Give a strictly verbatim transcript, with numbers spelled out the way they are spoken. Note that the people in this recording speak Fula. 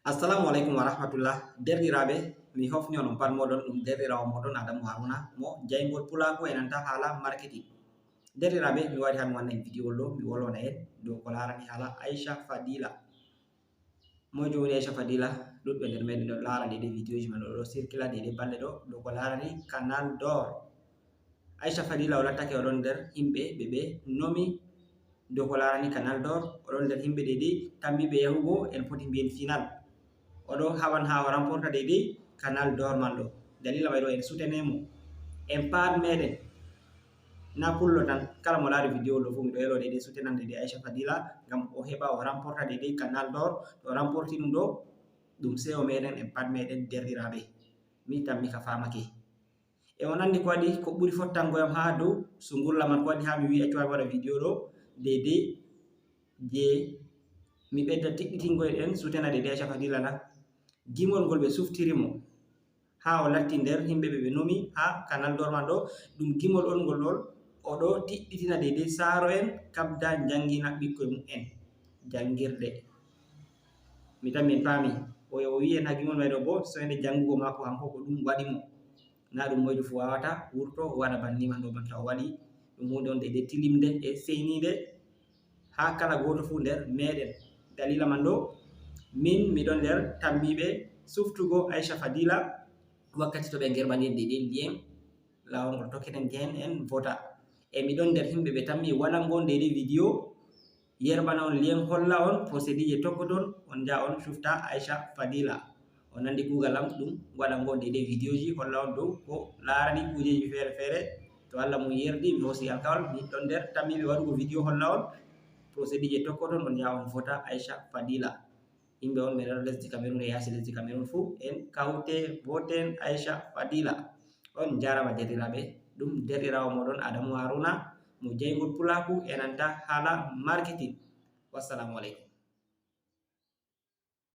Assalamu alaikum wa rahmatullah. Derɗiraaɓe, mi hofni on on pat moɗon, ɗum derɗiraawo moɗon Adamu Haruna mo jayngol pulaaku e nanta haala marketing. Derɗiraaɓe, mi wari haa mi wanna en video ɗo, mi wolwana en dow ko laarani haala Aisha Fadila. Moy jowni Aisha Fadila? Ɗuɗɓe nder meɗen ɗo laara dede videoji man ɗo, ɗo circula dede balɗe ɗo, dow ko laarani Canal d'Or. Aisha Fadila o lattake o ɗon nder himɓe ɓe ɓe nomi dow ko laarani Canal d'Or, o ɗon nder himɓe dede tammiɓe yahugo, en poti mbiyen, final. O ɗo haɓan haa o remporta dede Canal d'Or man ɗo. Dalila may ɗo en soutenir mo. En pat meɗen, na pullo tan, kala mo laari video ɗo fu, miɗo elo dede soutenir dede Aisha Fadila, ngam o heɓa o remporta dede Canal d'Or. To o remporti ɗum ɗo, ɗum seyo meɗen en pat meɗen derɗiraaɓe. Mi tammi ka famake. E on anndi ko waɗi, ko ɓuri fottango yam haa dow sungulla man, ko waɗi haa mi wi'i accu haa mi waɗa video ɗo dede je mi ɓedda tiɗɗitingol en soutenir dede Aisha Fadila na? Gimol ngol ɓe suftiri mo haa o latti nder himɓe ɓe ɓe nomi haa Canal d'Or man ɗo, ɗum gimol on ngol ɗon o ɗo tiɗɗitina dede saaro en kabda njangina ɓikkoy mu'en janngirde. Mi tammi en paami. O, o wi'i en haa gimol may ɗo bo, soyde janngugo maako hanko ko ɗum waɗi mo. Na ɗum moyjo fu wawata wurto o waɗa banni man ɗo, banta o waɗi ɗum huunde on dede tilimnde e seyniinde haa kala gooto fu nder meɗen. Dalila man ɗo, min miɗon nder tammiiɓe suftugo Aisha Fadila wakkati to ɓe ngerɓani en dede lien laawol ngol tokketen gen en vota. E miɗon nder himɓe ɓe tammi waɗango dede video, yerɓana on lien, holla on procédure je tokkoton, on njaha on sufta Aisha Fadila. On anndi kuugal am ɗum waɗango dede videoji, holla on dow ko laarani kuujeji feere feere. To Allah mum yerdi, mi hoosi alkawal, mi ɗon nder tammiiɓe waɗugo video, holla on procédure je tokkoton, on njaha on vota Aisha Fadila. Yimɓe on ɓe ɗon lesdi Cameroun e yaasi lesdi Cameroun fuu, en kawte voten Aisha Fadila. On njaarama derɗiraaɓe, ɗum derɗiraawo moɗon Adamu Haruna mo jayngol pulaaku e nanta haala marketing. Wassalamu alaikum.